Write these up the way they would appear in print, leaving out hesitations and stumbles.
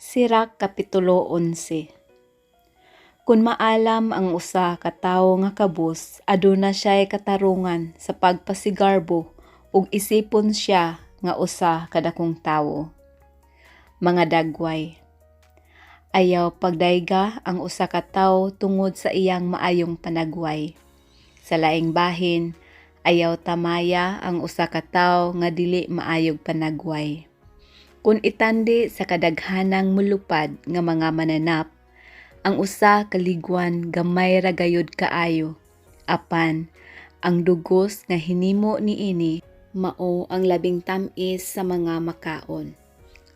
Sirach Kapitulo 11. Kun maalam ang usa ka tawo nga kabus, aduna siya'y katarungan sa pagpasigarbo ug isipon siya nga usa ka dakong tawo. Mga dagway. Ayaw pagdayga ang usa ka tawo tungod sa iyang maayong panagway. Sa laing bahin, ayaw tamaya ang usa ka tawo nga dili maayog panagway. Kun itandi sa kadaghanang molupad nga mga mananap, ang usa ka ligwan gamay ra gayud kaayo, apan ang dugos nga hinimo niini mao ang labing tam-is sa mga makaon.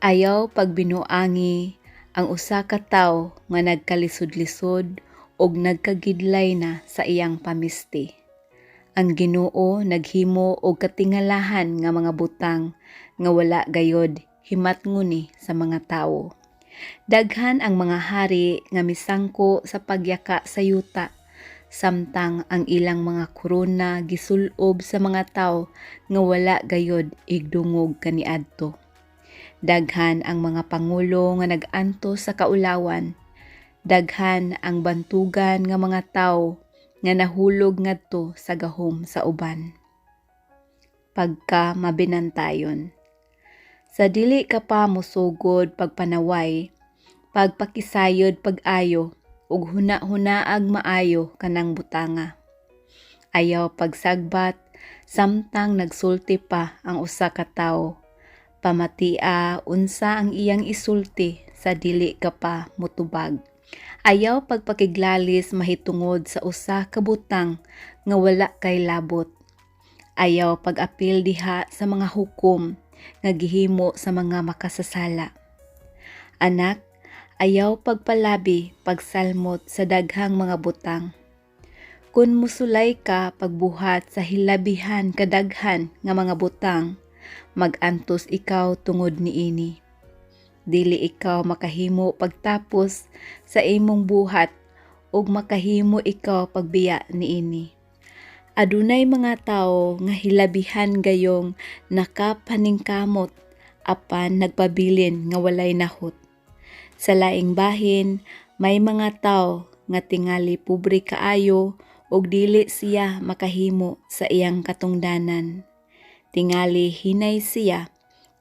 Ayaw pagbinuangi ang usa ka tawo nga nagkalisod-lisod ug nagkagidlay na sa iyang pamisti. Ang Ginoo naghimo og katingalahan nga mga butang nga wala gayod himatngoni sa mga tawo. Daghan ang mga hari nga misangko sa pagyaka sa yuta, samtang ang ilang mga korona gisul-ob sa mga tawo nga wala gayod igdungog kaniadto. Daghan ang mga pangulo nga nag-antos sa kaulawan. Daghan ang bantugan nga mga tawo nga nahulog ngadto sa gahom sa uban. Pagka mabinantayon. Sa dili ka pa mosugod pagpanaway, pagpakisayod pag-ayo ug huna-hunaag maayo kanang butanga. Ayaw pagsagbat samtang nagsulti pa ang usa ka tawo. Pamatia unsa ang iyang isulti sa dili ka pa motubag. Ayaw pagpakiglalis mahitungod sa usa ka butang nga wala kay labot. Ayaw pag-apil diha sa mga hukom nga gihimo sa mga makasasala. Anak, ayaw pagpalabi pagsalmot sa daghang mga butang. Kung musulay ka pagbuhat sa hilabihan kadaghan nga mga butang, mag-antos ikaw tungod niini. Dili ikaw makahimo pagtapos sa imong buhat ug makahimo ikaw pagbiya niini. Adunay mga tawo nga hilabihan gayong nakapaningkamot apan nagpabilin nga walay nahot. Sa laing bahin, may mga tawo nga tingali pobre kaayo ug dili siya makahimo sa iyang katungdanan. Tingali hinay siya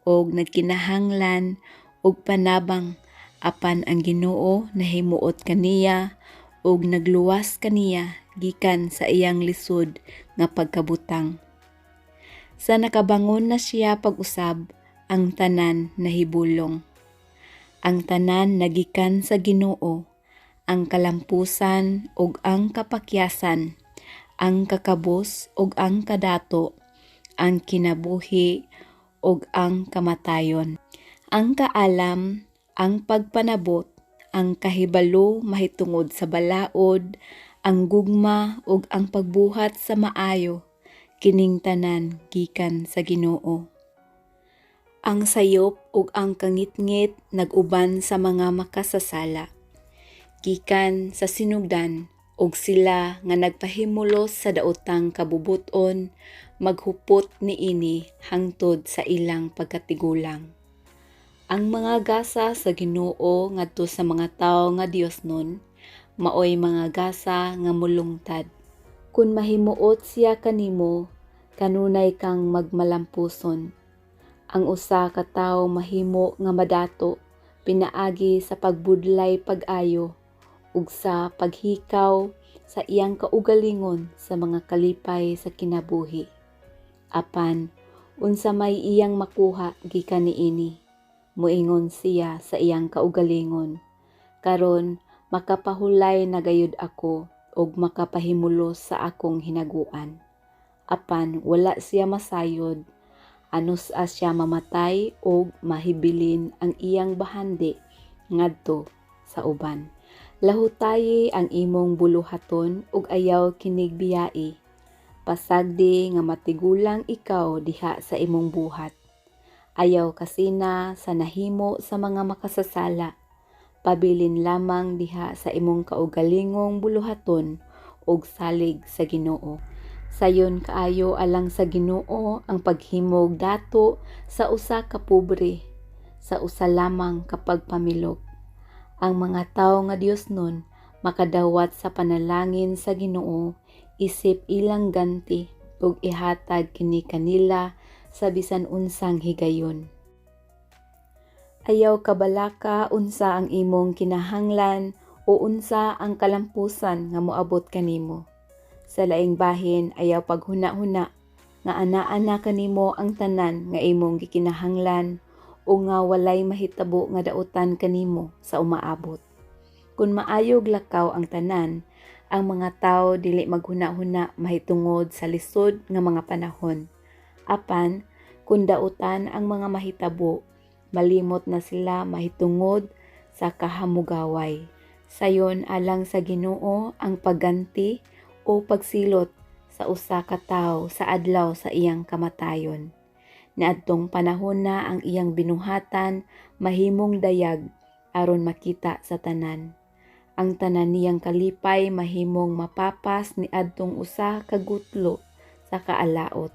og nagkinahanglan og panabang, apan ang Ginoo nahimuot kaniya ug nagluwas kaniya gikan sa iyang lisod nga pagkabutang. Sa nakabangon na siya pag-usab, ang tanan nahibulong. Ang tanan nagikan sa Ginoo, ang kalampusan ug ang kapakyasan, ang kakabos ug ang kadato, ang kinabuhi ug ang kamatayon. Ang kaalam, ang pagpanabot, ang kahibalo mahitungod sa balaod, ang gugma ug ang pagbuhat sa maayo, kining tanan gikan sa Ginoo. Ang sayop ug ang kangitngit nag-uban sa mga makasasala. Gikan sa sinugdan ug sila nga nagpahimulos sa daotang kabubut-on maghupot niini hangtod sa ilang pagkatigulang. Ang mga gasa sa Ginoo ngadto sa mga tawo nga Diosnon maoy mga gasa nga molungtad. Kun mahimuot siya kanimo, kanunay kang magmalampuson. Ang usa ka tawo mahimo nga madato pinaagi sa pagbudlay pag-ayo ug sa paghikaw sa iyang kaugalingon sa mga kalipay sa kinabuhi. Apan unsa may iyang makuha gikan niini? Moingon siya sa iyang kaugalingon, "Karon makapahulay na gayud ako ug makapahimulos sa akong hinaguan." Apan wala siya masayod, anus-a siya mamatay ug mahibilin ang iyang bahandi ngadto sa uban. Lahutayi ang imong buluhaton ug ayaw kinig biyai. Pasagdi nga matigulang ikaw diha sa imong buhat. Ayaw kasina sa nahimo sa mga makasasala. Pabilin lamang diha sa imong kaugalingong buluhaton ug salig sa Ginoo. Sayon kaayo alang sa Ginoo ang paghimog dato sa usa ka pobre. sa usa lamang ka pagpamilok. Ang mga tawo nga diosnon makadawat sa panalangin sa Ginoo isip ilang ganti ug ihatag kini kanila sa bisan unsang higayon. Ayaw kabalaka unsa ang imong kinahanglan o unsa ang kalampusan nga moabot kanimo. Sa laing bahin, ayaw paghuna-huna nga anaa na kanimo ang tanan nga imong gikinahanglan o nga walay mahitabo nga dautan kanimo sa umaabot. Kung maayog lakaw ang tanan, ang mga tawo dili maghuna-huna mahitungod sa lisod nga mga panahon. Apan, kung dautan ang mga mahitabo, malimot na sila mahitungod sa kahamugaway. Sayon alang sa Ginoo ang pagganti o pagsilot sa usa ka tawo sa adlaw sa iyang kamatayon. Niadtong panahona ang iyang binuhatan mahimong dayag aron makita sa tanan. Ang tanan niyang kalipay mahimong mapapas niadtong usa ka gutlo sa kaalaot.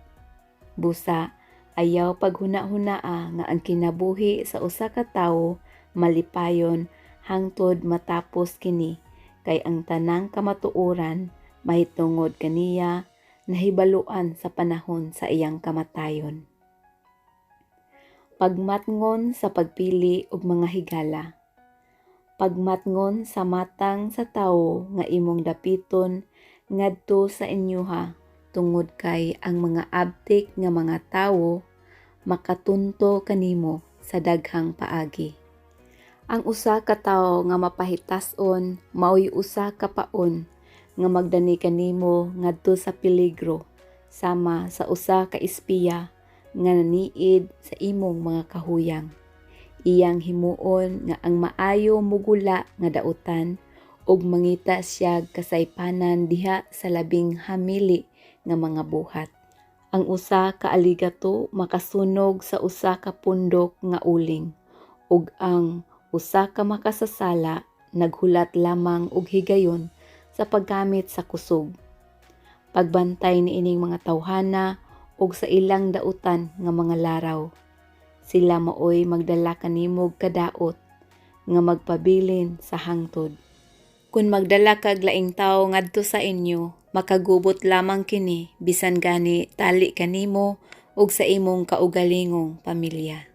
Busa, ayaw paghuna-hunaa nga ang kinabuhi sa usa ka tawo malipayon hangtod matapos kini, kay ang tanang kamatuoran mahitungod kaniya nahibaluan sa panahon sa iyang kamatayon. Pagmatngon sa pagpili og mga higala. Pagmatngon sa matang sa tawo nga imong dapiton ngadto sa inyoha, tungod kay ang mga abtik nga mga tawo makatunto kanimo sa daghang paagi. Ang usa ka tawo nga mapahitas-on maoy usa ka paon nga magdani kanimo ngadto sa peligro, sama sa usa ka espiya nga naniid sa imong mga kahuyang. Iyang himuon nga ang maayo mugula nga dautan ug mangita siya kasaypanan diha sa labing hamili nga mga buhat. Ang usa ka aligato makasunog sa usa ka pundok nga uling, ug ang usa ka makasasala naghulat lamang og higayon sa paggamit sa kusog. Pagbantay niining mga tawhana og sa ilang dautan nga mga laraw. Sila maoy magdala kanimog kadaot nga magpabilin sa hangtod. Kung magdala kag laing tawo ngadto sa inyo, makagubot lamang kini bisan gani tali kanimo ug sa imong kaugalingong pamilya.